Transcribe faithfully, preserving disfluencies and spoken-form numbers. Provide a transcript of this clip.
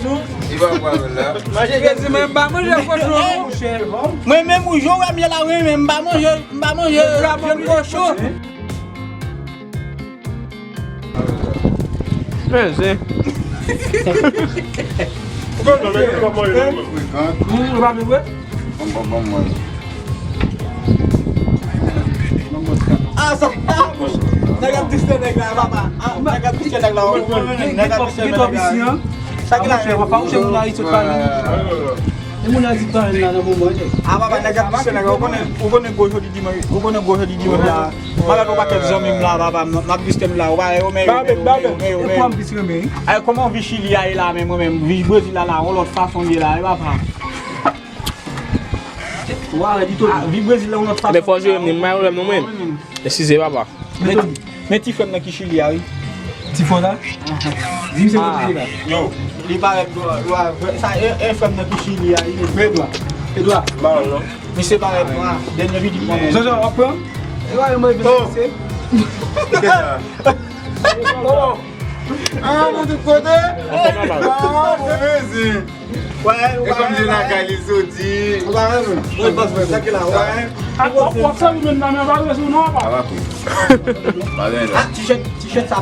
kochon. Li pa pral la. Manje jezi, men m pa manje kochon. Mwen menm ou jwe wè m ye la, wi, men m pa manje, m pa manje vyann kochon. Men se. Ou pa vle vre? Bon, bon, bon, bon. Ah, sa, ah, nèg ap distè nèg la, papa. Ah, nèg ap distè nèg la. Nèg ap distè nèg la. Sa ki la, papa, ou se moun Ayiti, pa nou. E moun Ayiti pa la nan moman, eh. Ah, papa, nèg ap distè nèg la. Ou konnen, ou konnen gwo jodi dimanch, ou konnen gwo jodi dimanch la. Mwen avèk yon pakèt zanmi m la, papa, m, m ap distè m la. Ou pa wè yo, men yo, men yo, men yo, men yo, men yo. E pou m distè, men. Ay, kòman vi Chili a ye la, men mwen menm, vi Brezil la, la, yon lòt fason li ye la, e papa. Wa, di to. Ah, vi Brezil la, yon lòt fason. Ebyen, fò jere m, ni m pa gen pwoblèm non, mwen. Eskize, papa. Men ti, men ti frè m nan ki Chili a, wi. Ti frè la? Di misye kote li la. Yo. Li parèt dwa, dwa, sa, e, e frè m nan ki Chili a, li vre dwa. E dwa. Ba, non. Misye parèt nwa, dènye vini mwen. Jojo, w ap pran? E wa, mwen vin se. Oh. Ah, mwen tout kote. Ah, mwen vezi. E kòm se lakay li soti. Ou pa renmen? Mwen panse mwen, sa ki la, wè. A, w ap, w ap sèvi menm nan men pa resi non, pa. Sa va tou. Pa gen lè. Ah, t-shirt, t-shirt sa.